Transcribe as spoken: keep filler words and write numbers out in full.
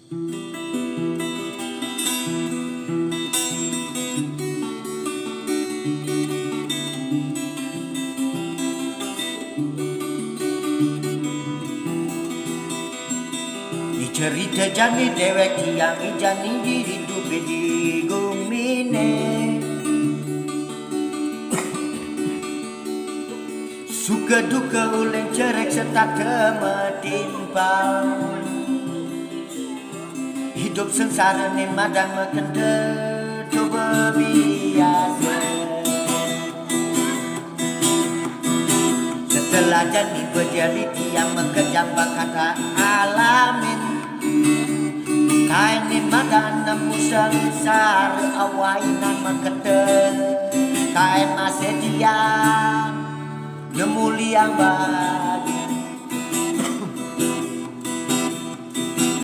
Ni cerita jani dewek tiang, ijani di hidup di gumine. Suka duka uleng cerek serta temetimpang. Hidup sengsara ni madan mekente tu bebiasa. Setelah jani bejari tiang mekejang bakata alamin. Kain ni madan nemu sengsara awai nan mekente. Kain masih tiang nemu liang bagi